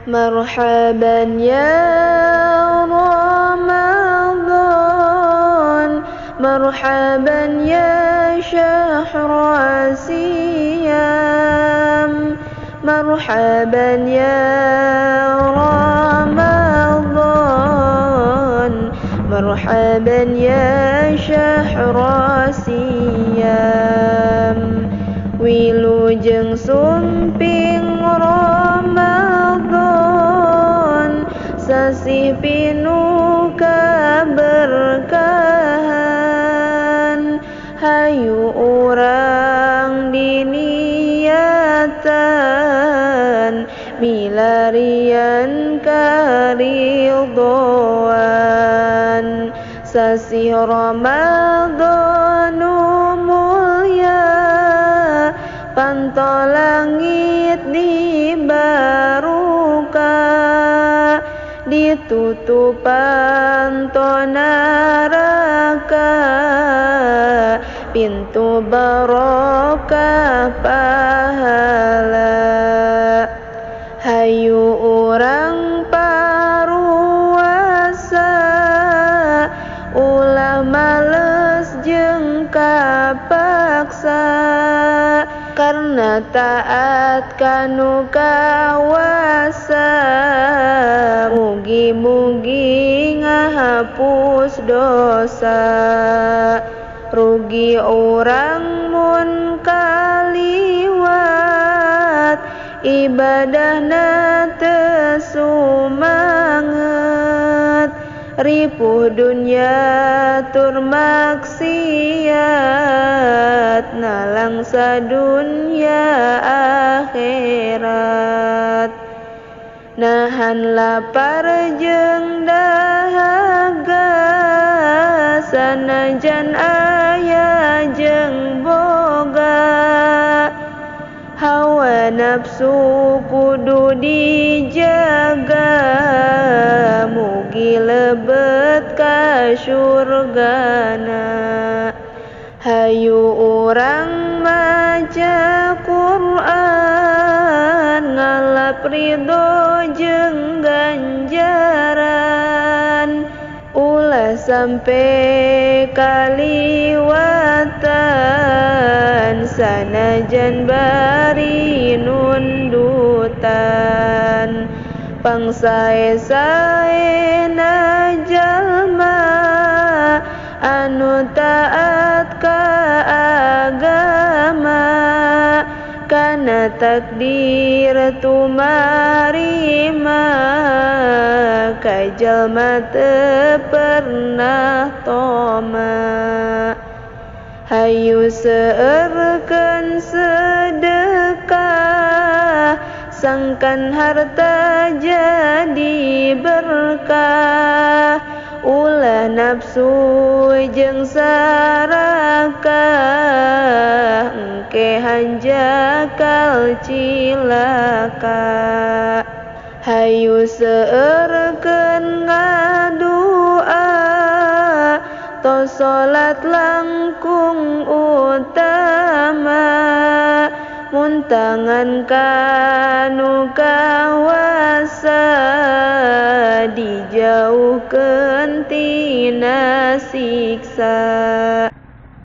Marhaban ya Ramadan, marhaban ya syahr siyam, marhaban ya Ramadan, marhaban ya syahr siyam. Wilujeng sumping Ramadan, sasih pinuh kaberkahan, hayu urang diniatan milarian karidhoan. Sasih Ramadan mulya, panto langit di barokah, ditutupan to neraka, pintu barokah pahala. Hayu urang paruasa, ulah males jeung kapaksa, karena taat kanu kawasa, mugi-mugi ngahapus dosa. Rugi urang mun kaliwat, ibadahna teu sumanget, ripuh dunya tur maksiat, nalangsa dunya akhirat. Nahan lapar jeung dahaga, sanajan aya jeung boga, hawa nafsu kudu dijaga, mugi lebet ka surgana. Hayu urang maca Quran, ngalap ridho jeung ganjaran, ulah sampe kaliwatan, sanajan bari nundutan. Pangsae-saena jalma anu taat ka agama, kana takdir tumarima, ka jalma teu pernah toma. Hayu seueurkeun sedekah, sangkan harta jadi berkah, ulah nafsu jeung sarakah, engke hanjakal cilaka. Hayu seueurkeun ngadua, tos salat langkung utama, muntangan kanu kawasa, dijauhkeun tina siksa.